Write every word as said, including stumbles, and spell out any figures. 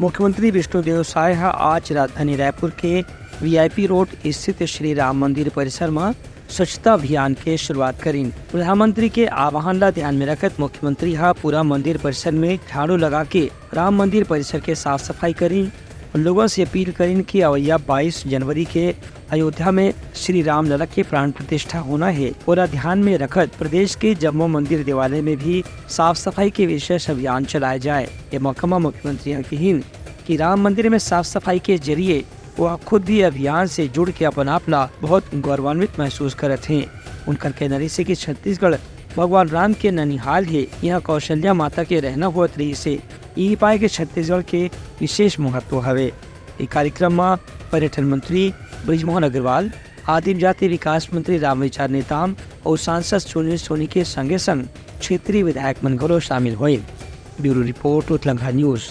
मुख्यमंत्री विष्णुदेव साय ह आज राजधानी रायपुर के वीआईपी रोड स्थित श्री राम मंदिर परिसर म स्वच्छता अभियान के शुरुआत करिन। प्रधानमंत्री के आह्वान ला ध्यान में रखत मुख्यमंत्री ह पूरा मंदिर परिसर में झाड़ू लगा के राम मंदिर परिसर के साफ सफाई करिन। लोगों से अपील करिन कि अवैया बाईस जनवरी के अयोध्या में श्री रामलला के प्राण प्रतिष्ठा होना हे, ओला ध्यान में रखत प्रदेश के जम्मो मंदिर देवालय में भी साफ सफाई के विशेष अभियान चलाए जाए। ये मौका म मुख्यमंत्री ह किहिन कि राम मंदिर में साफ सफाई के जरिए वो खुद भी अभियान से जुड़ के अपन आप ला बहुत गौरवान्वित महसूस करत हे। उनकर कहना रहिसे कि छत्तीसगढ़ भगवान राम के ननिहाल हे, यहाँ कौशल्या माता के रहना होत रहिसे, यही पाए के छत्तीसगढ़ के विशेष महत्व हवे। ये कार्यक्रम म पर्यटन मंत्री बृजमोहन अग्रवाल, आदिम जाति विकास मंत्री रामविचार नेताम अउ सांसद सुनील सोनी के संगे संग क्षेत्रीय विधायक मन घलो शामिल होइन। Bureau report, Utlangha news.